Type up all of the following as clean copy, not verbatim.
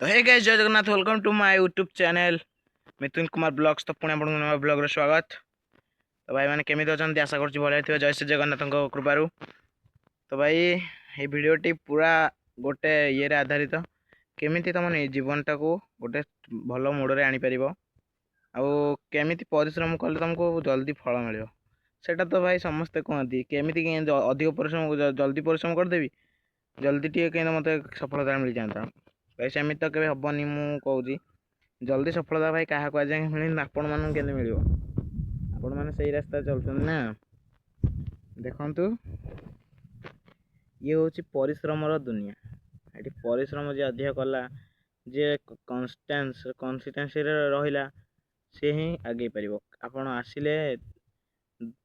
ତ hey guys, Jai Jagannath. Welcome to my YouTube channel Mithun Kumar blogs. ତ ପୁଣି ଆପଣଙ୍କୁ ନୂଆ ବ୍ଲଗ୍ରେ ସ୍ୱାଗତ। ତ ଭାଇମାନେ, କେମିତି ଅଛନ୍ତି? ଆଶା କରୁଛି ଭଲ ଥିବେ, ଜୟ ଶ୍ରୀ ଜଗନ୍ନାଥଙ୍କ କୃପାରୁ। ତ ଭାଇ, ଏଇ ଭିଡ଼ିଓଟି ପୁରା ଗୋଟେ ଇଏରେ ଆଧାରିତ, କେମିତି ତୁମ ଜୀବନଟାକୁ ଗୋଟେ ଭଲ ମୋଡ଼ରେ ଆଣିପାରିବ ଆଉ କେମିତି ପରିଶ୍ରମ କଲେ ତୁମକୁ ଜଲ୍ଦି ଫଳ ମିଳିବ। ସେଇଟା ତ ଭାଇ ସମସ୍ତେ କୁହନ୍ତି, କେମିତି ଅଧିକ ପରିଶ୍ରମ, ଜଲ୍ଦି ପରିଶ୍ରମ କରିଦେବି, ଜଲ୍ଦି ଟିକେ କେମିତି ମୋତେ ସଫଳତା ମିଳିଯାଆନ୍ତା। ଭାଇ, ସେମିତି ତ କେବେ ହେବନି। ମୁଁ କହୁଛି, ଜଲ୍ଦି ସଫଳତା ଭାଇ କାହାକୁ ଆଜି ଯାଏଁ ମିଳିନି, ଆପଣମାନଙ୍କୁ କେମିତି ମିଳିବ? ଆପଣମାନେ ସେଇ ରାସ୍ତାରେ ଚାଲୁଛନ୍ତି ନା। ଦେଖନ୍ତୁ, ଇଏ ହେଉଛି ପରିଶ୍ରମର ଦୁନିଆ। ଏଠି ପରିଶ୍ରମ ଯିଏ ଅଧିକ କଲା, ଯିଏ କନସିଷ୍ଟାନ୍ସିରେ ରହିଲା, ସେ ହିଁ ଆଗେଇ ପାରିବ। ଆପଣ ଆସିଲେ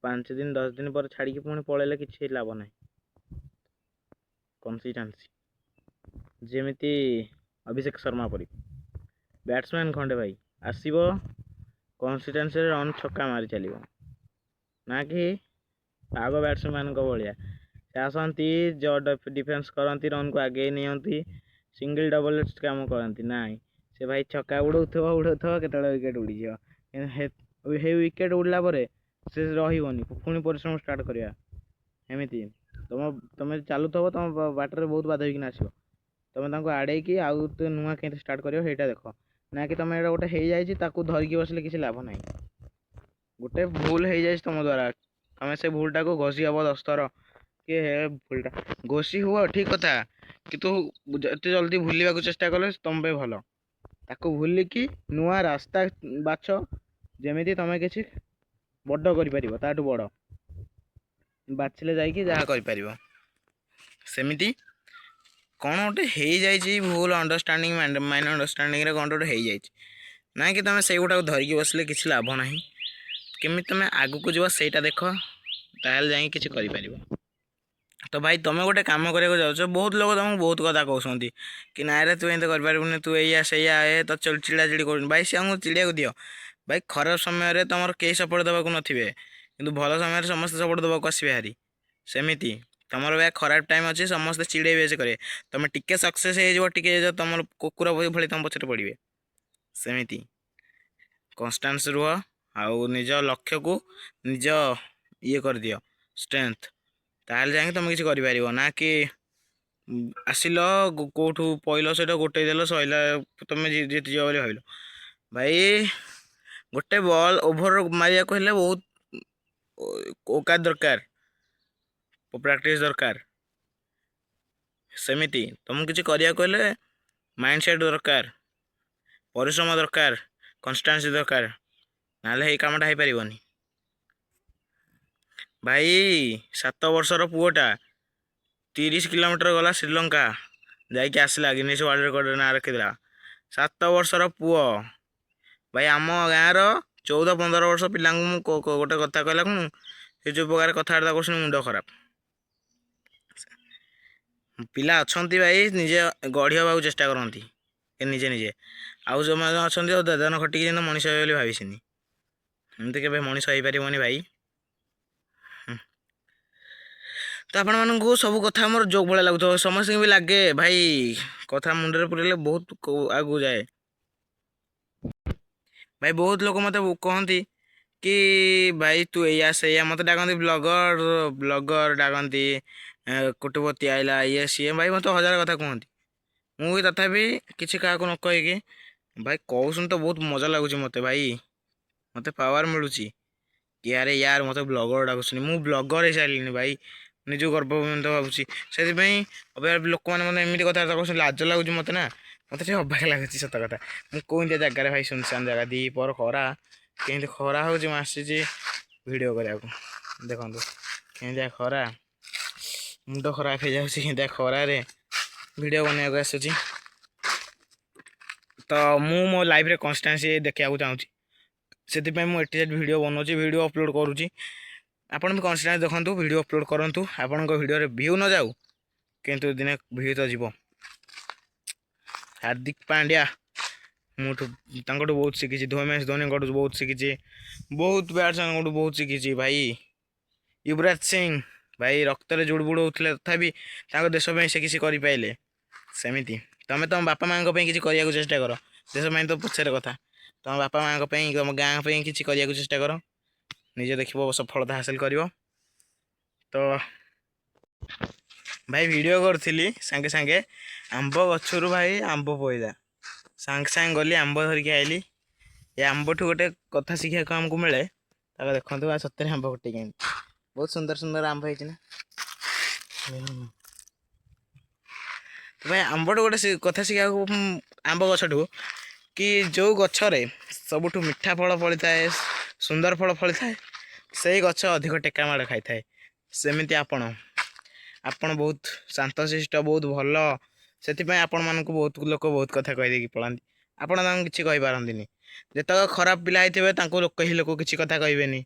5 ଦିନ 10 ଦିନ ପରେ ଛାଡ଼ିକି ପୁଣି ପଳେଇଲେ କିଛି ଲାଭ ନାହିଁ। କନସିଷ୍ଟାନ୍ସି, ଯେମିତି ଅଭିଷେକ ଶର୍ମା ପରି ବ୍ୟାଟ୍ସମ୍ୟାନ୍ ଖଣ୍ଡେ ଭାଇ ଆସିବ, କନସିଷ୍ଟାନ୍ସିରେ ରନ୍ ଛକା ମାରି ଚାଲିବ, ନା କି ଆଗ ବ୍ୟାଟ୍ସମ୍ୟାନ୍ଙ୍କ ଭଳିଆ ସେ ଆସନ୍ତି, ଡିଫେନ୍ସ କରନ୍ତି, ରନ୍କୁ ଆଗେଇ ନିଅନ୍ତି, ସିଙ୍ଗଲ୍ ଡବଲ୍ କାମ କରନ୍ତି। ନାଇଁ, ସେ ଭାଇ ଛକା ଉଡ଼ଉଥିବ ଉଡ଼ଉଥିବ, କେତେବେଳେ ୱିକେଟ୍ ଉଡ଼ିଯିବ। ହେଇ ୱିକେଟ୍ ଉଡ଼ିଲା ପରେ ସେ ରହିବନି, ପୁଣି ପରିଶ୍ରମ ଷ୍ଟାର୍ଟ କରିବା। ଏମିତି ତମେ ଚାଲୁଥିବ, ତମ ବାଟରେ ବହୁତ ବାଧା ବିଘ୍ନ ଆସିବ। ତମେ ତାଙ୍କୁ ଆଡ଼େଇକି ଆଉ ନୂଆ କେମିତି ଷ୍ଟାର୍ଟ କରିବ, ସେଇଟା ଦେଖ, ନା କି ତମେ ଏଇଟା ଗୋଟେ ହେଇଯାଇଛି, ତାକୁ ଧରିକି ବସିଲେ କିଛି ଲାଭ ନାହିଁ। ଗୋଟେ ଭୁଲ ହେଇଯାଇଛି ତମ ଦ୍ୱାରା, ତମେ ସେ ଭୁଲଟାକୁ ଘଷି ହବ 10 ଥର କି ହେ ଭୁଲଟା ଘୋଷି ହୁଅ, ଠିକ୍ କଥା, କିନ୍ତୁ ଏତେ ଜଲ୍ଦି ଭୁଲିବାକୁ ଚେଷ୍ଟା କଲେ ତମ ପାଇଁ ଭଲ। ତାକୁ ଭୁଲିକି ନୂଆ ରାସ୍ତା ବାଛ, ଯେମିତି ତମେ କିଛି ବଡ଼ କରିପାରିବ। ତାଠୁ ବଡ଼ ବାଛିଲେ ଯାଇକି ଯାହା କରିପାରିବ। ସେମିତି କ'ଣ ଗୋଟେ ହେଇଯାଇଛି ଭୁଲ ଅଣ୍ଡରଷ୍ଟାଣ୍ଡିଂ, ମାଇଣ୍ଡ ଅଣ୍ଡରଷ୍ଟାଣ୍ଡିଂରେ କ'ଣ ଗୋଟେ ହେଇଯାଇଛି, ନା କି ତୁମେ ସେଇଗୁଟାକୁ ଧରିକି ବସିଲେ କିଛି ଲାଭ ନାହିଁ। କେମିତି ତୁମେ ଆଗକୁ ଯିବ, ସେଇଟା ଦେଖ, ତାହେଲେ ଯାଇକି କିଛି କରିପାରିବ। ତ ଭାଇ, ତୁମେ ଗୋଟେ କାମ କରିବାକୁ ଯାଉଛ, ବହୁତ ଲୋକ ତୁମକୁ ବହୁତ କଥା କହୁଛନ୍ତି କି ନାଇଁରେ, ତୁ ଏମିତି କରିପାରିବୁନି, ତୁ ଏଇଆ ସେଇଆ, ଏ ତ ଚିଡ଼ା ଚିଡ଼ି କରୁଛନ୍ତି। ଭାଇ, ସେ ଆମକୁ ଚିଡ଼ିବାକୁ ଦିଅ। ଭାଇ, ଖରାପ ସମୟରେ ତୁମର କେହି ସପୋର୍ଟ ଦେବାକୁ ନଥିବେ, କିନ୍ତୁ ଭଲ ସମୟରେ ସମସ୍ତେ ସପୋର୍ଟ ଦେବାକୁ ଆସିବେ ହାରି। ସେମିତି ତୁମର ଭାଇ ଖରାପ ଟାଇମ୍ ଅଛି, ସମସ୍ତେ ଚିଡ଼େଇବେ, ସେ କରିବେ। ତୁମେ ଟିକେ ସକ୍ସେସ୍ ହେଇଯିବ, ଟିକେ ତୁମର କୁକୁର ଭଳି ତୁମ ପଛରେ ପଡ଼ିବେ। ସେମିତି କନଷ୍ଟାନ୍ସ ରୁହ ଆଉ ନିଜ ଲକ୍ଷ୍ୟକୁ ନିଜ ଇଏ କରିଦିଅ ଷ୍ଟ୍ରେନ୍ଥ, ତାହେଲେ ଯାଇକି ତୁମେ କିଛି କରିପାରିବ। ନା କି ଆସିଲ କେଉଁଠୁ ପଇଲ, ସେଇଟା ଗୋଟେଇ ଦେଲ, ସଇଲା, ତୁମେ ଜିତିଯିବ ବୋଲି ଭାବିଲ। ଭାଇ, ଗୋଟେ ବଲ୍ ଓଭର ମାରିବାକୁ ହେଲେ ବହୁତ ଔକାତ ଦରକାର, ପ୍ରାକ୍ଟିସ୍ ଦରକାର। ସେମିତି ତୁମକୁ କିଛି କରିବାକୁ ହେଲେ ମାଇଣ୍ଡ ସେଟ୍ ଦରକାର, ପରିଶ୍ରମ ଦରକାର, କନଷ୍ଟାନ୍ସି ଦରକାର, ନହେଲେ ଏଇ କାମଟା ହେଇପାରିବନି। ଭାଇ, 7 ବର୍ଷର ପୁଅଟା 30 କିଲୋମିଟର ଗଲା ଶ୍ରୀଲଙ୍କା, ଯାଇକି ଆସିଲା, ଗିନିସ୍ ୱାର୍ଲଡ଼ ରେକର୍ଡ଼ରେ ନାଁ ରଖିଥିଲା। 7 ବର୍ଷର ପୁଅ। ଭାଇ, ଆମ ଗାଁର 14-15 ବର୍ଷ ପିଲାଙ୍କୁ ମୁଁ ଗୋଟେ କଥା କହିଲା କ'ଣ, ସେ ଯେଉଁ ପ୍ରକାର କଥାବାର୍ତ୍ତା କରୁଛନ୍ତି, ମୁଣ୍ଡ ଖରାପ। ପିଲା ଅଛନ୍ତି ଭାଇ, ନିଜେ ଗଢ଼ି ହେବାକୁ ଚେଷ୍ଟା କରନ୍ତି ନିଜେ ନିଜେ। ଆଉ ଯେଉଁମାନେ ଅଛନ୍ତି, ଆଉ ଦାଦନ ଖଟିକି ଯେମିତି ମଣିଷ ହେବେ ବୋଲି ଭାବିସିନି, ଏମିତି କେବେ ମଣିଷ ହେଇପାରିବନି ଭାଇ। ତ ଆପଣମାନଙ୍କୁ ସବୁ କଥା ମୋର ଜୋକ୍ ଭଳିଆ ଲାଗୁଥିବ, ସମସ୍ତଙ୍କୁ ବି ଲାଗେ। ଭାଇ, କଥା ମୁଣ୍ଡରେ ପୁରେଇଲେ ବହୁତ ଆଗକୁ ଯାଏ। ଭାଇ, ବହୁତ ଲୋକ ମୋତେ କହନ୍ତି କି ଭାଇ, ତୁ ଏଇଆ ସେଇଆ, ମୋତେ ଡାକନ୍ତି ବ୍ଲଗର, ବ୍ଲଗର ଡାକନ୍ତି, କୋଟିପତି ଆଇଲା, ଇଏ ସିଏ। ଭାଇ, ମୋତେ ହଜାର କଥା କୁହନ୍ତି। ମୁଁ ବି ତଥାପି କିଛି କାହାକୁ ନ କହିକି, ଭାଇ କହୁଛନ୍ତି ତ ବହୁତ ମଜା ଲାଗୁଛି ମୋତେ। ଭାଇ, ମୋତେ ପାୱାର ମିଳୁଛି କି ଆରେ ୟାର, ମୋତେ ବ୍ଲଗର ଡାକୁଛନ୍ତି, ମୁଁ ବ୍ଲଗର ହେଇସାରିଲିନି। ଭାଇ, ନିଜକୁ ଗର୍ବ ମଧ୍ୟ ଭାବୁଛି ସେଥିପାଇଁ। ଏବେ ଲୋକମାନେ ମୋତେ ଏମିତି କଥାବାର୍ତ୍ତା କରୁଛନ୍ତି, ଲାଜ ଲାଗୁଛି ମୋତେ ନା, ମୋତେ ଟିକେ ଅବାଗିଆ ଲାଗୁଛି, ସତ କଥା। ମୁଁ କେଉଁମିତିଆ ଜାଗାରେ ଭାଇ, ସୁନସାନ ଜାଗା, ଦ୍ୱିପହର ଖରା, କେମିତି ଖରା ହେଉଛି, ମୁଁ ଆସିଛି ଭିଡ଼ିଓ କରିବାକୁ। ଦେଖନ୍ତୁ କେମିତିଆ ଖରା, ମୁଣ୍ଡ ଖରାପ ହେଇଯାଉଛି, କେମିତିଆ ଖରାରେ ଭିଡ଼ିଓ ବନେଇବାକୁ ଆସୁଛି। ତ ମୁଁ ମୋ ଲାଇଫରେ କନଷ୍ଟାନ୍ସି ଦେଖିବାକୁ ଚାହୁଁଛି, ସେଥିପାଇଁ ମୁଁ ଏଠି ସେଠି ଭିଡ଼ିଓ ବନାଉଛି, ଭିଡ଼ିଓ ଅପଲୋଡ଼ କରୁଛି। ଆପଣ ବି କନଷ୍ଟାନ୍ସ ଦେଖନ୍ତୁ, ଭିଡ଼ିଓ ଅପଲୋଡ଼ କରନ୍ତୁ। ଆପଣଙ୍କ ଭିଡ଼ିଓରେ ଭିଉ ନ ଯାଉ, କିନ୍ତୁ ଦିନେ ଭିଉ ତ ଯିବ। ହାର୍ଦ୍ଦିକ ପାଣ୍ଡ୍ୟା, ମୁଁ ତାଙ୍କଠୁ ବହୁତ ଶିଖିଛି। ଏମ୍ ଏସ୍ ଧୋନିଙ୍କଠୁ ବହୁତ ଶିଖିଛି, ବହୁତ ବ୍ୟାଟ୍ସମ୍ୟାନଙ୍କଠୁ ବହୁତ ଶିଖିଛି। ଭାଇ, ୟୁବରାଜ ସିଂ, ଭାଇ ରକ୍ତରେ ଜୁଡ଼ୁବୁଡ଼ୁ ହେଉଥିଲେ, ତଥାପି ତାଙ୍କ ଦେଶ ପାଇଁ ସେ କିଛି କରିପାରିଲେ। ସେମିତି ତମେ ତମ ବାପା ମାଆଙ୍କ ପାଇଁ କିଛି କରିବାକୁ ଚେଷ୍ଟା କର। ଦେଶ ପାଇଁ ତ ପଛରେ କଥା। ତମ ବାପା ମାଆଙ୍କ ପାଇଁ, ତମ ଗାଁ ପାଇଁ କିଛି କରିବାକୁ ଚେଷ୍ଟା କର। ନିଜେ ଦେଖିବ, ସଫଳତା ହାସଲ କରିବ। ତ ଭାଇ, ଭିଡ଼ିଓ କରୁଥିଲି, ସାଙ୍ଗେ ସାଙ୍ଗେ ଆମ୍ବ ଗଛରୁ ଭାଇ ଆମ୍ବ ପଇଲା। ସାଙ୍ଗେ ସାଙ୍ଗେ ଗଲି, ଆମ୍ବ ଧରିକି ଆଇଲି। ଏ ଆମ୍ବଠୁ ଗୋଟେ କଥା ଶିଖିବାକୁ ଆମକୁ ମିଳେ। ତାକୁ ଦେଖନ୍ତୁ, ଆଉ ସତରେ ଆମ୍ବ ଗୋଟେଇକି ଆଣି ବହୁତ ସୁନ୍ଦର ସୁନ୍ଦର ଆମ୍ବ ହେଇଛି ନା? ତ ଭାଇ, ଆମ୍ବଠୁ ଗୋଟେ କଥା ଶିଖିବାକୁ ଆମ୍ବ ଗଛଠୁ କି ଯେଉଁ ଗଛରେ ସବୁଠୁ ମିଠା ଫଳ ଫଳିଥାଏ, ସୁନ୍ଦର ଫଳ ଫଳିଥାଏ, ସେଇ ଗଛ ଅଧିକ ଟେକା ମାଡ଼ ଖାଇଥାଏ। ସେମିତି ଆପଣ ବହୁତ ଶାନ୍ତଶିଷ୍ଟ, ବହୁତ ଭଲ। ସେଥିପାଇଁ ଆପଣମାନଙ୍କୁ ବହୁତ ଲୋକ ବହୁତ କଥା କହିଦେଇକି ପଳାନ୍ତି। ଆପଣ ତାଙ୍କୁ କିଛି କହିପାରନ୍ତିନି। ଯେତେକ ଖରାପ ପିଲା ହେଇଥିବେ, ତାଙ୍କୁ କେହି ଲୋକ କିଛି କଥା କହିବେନି।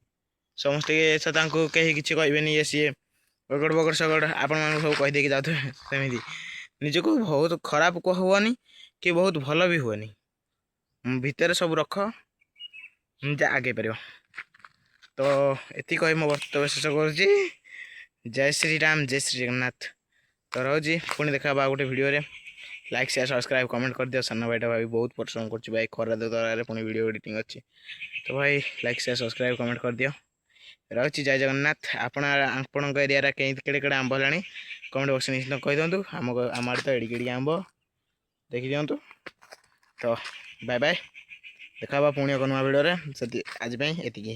ସମସ୍ତେ ସେ ତାଙ୍କୁ କେହି କିଛି କହିବେନି। ଇଏ ସିଏ ବଗଡ଼ ବଗଡ଼ ସଗଡ଼ ଆପଣମାନଙ୍କୁ ସବୁ କହିଦେଇକି ଯାଉଥିବେ। ସେମିତି ନିଜକୁ ବହୁତ ଖରାପ ହୁଅନି କି ବହୁତ ଭଲ ବି ହୁଅନି। ଭିତରେ ସବୁ ରଖ, ନିଜେ ଆଗେଇ ପାରିବ। ତ ଏତିକି କହି ମୋ ବକ୍ତବ୍ୟ ଶେଷ କରୁଛି। ଜୟ ଶ୍ରୀରାମ, ଜୟ ଶ୍ରୀ ଜଗନ୍ନାଥ। ତ ରହୁଛି, ପୁଣି ଦେଖା ହେବା ଆଉ ଗୋଟେ ଭିଡ଼ିଓରେ। ଲାଇକ୍, ସେୟାର, ସବସ୍କ୍ରାଇବ୍, କମେଣ୍ଟ କରିଦିଅ। ସାନ ଭାଇଟା ଭାଇ ବହୁତ ପରିଶ୍ରମ କରୁଛି ଭାଇ। ଖରା ତରାରେ ପୁଣି ଭିଡ଼ିଓ ଏଡ଼ିଟିଂ ଅଛି। ତ ଭାଇ, ଲାଇକ୍, ସେୟାର, ସବସ୍କ୍ରାଇବ୍, କମେଣ୍ଟ କରିଦିଅ। ରହୁଛି, ଜୟ ଜଗନ୍ନାଥ। ଆପଣ ଆପଣଙ୍କ ଏରିଆରେ କେମିତି କେଡ଼େ କେଡ଼େ ଆମ୍ବ ହେଲାଣି, କମେଣ୍ଟ ବକ୍ସରେ ନିଶ୍ଚିତ କହିଦିଅନ୍ତୁ। ଆମ ଆଡ଼େ ତ ଏଡ଼ିକି ଏଡ଼ିକି ଆମ୍ବ, ଦେଖିଦିଅନ୍ତୁ। ତ ବାଏ ବାଏ, ଦେଖା ହେବା ପୁଣି ଏକ ନୂଆ ଭିଡ଼ିଓରେ। ସେତି ଆଜି ପାଇଁ ଏତିକି।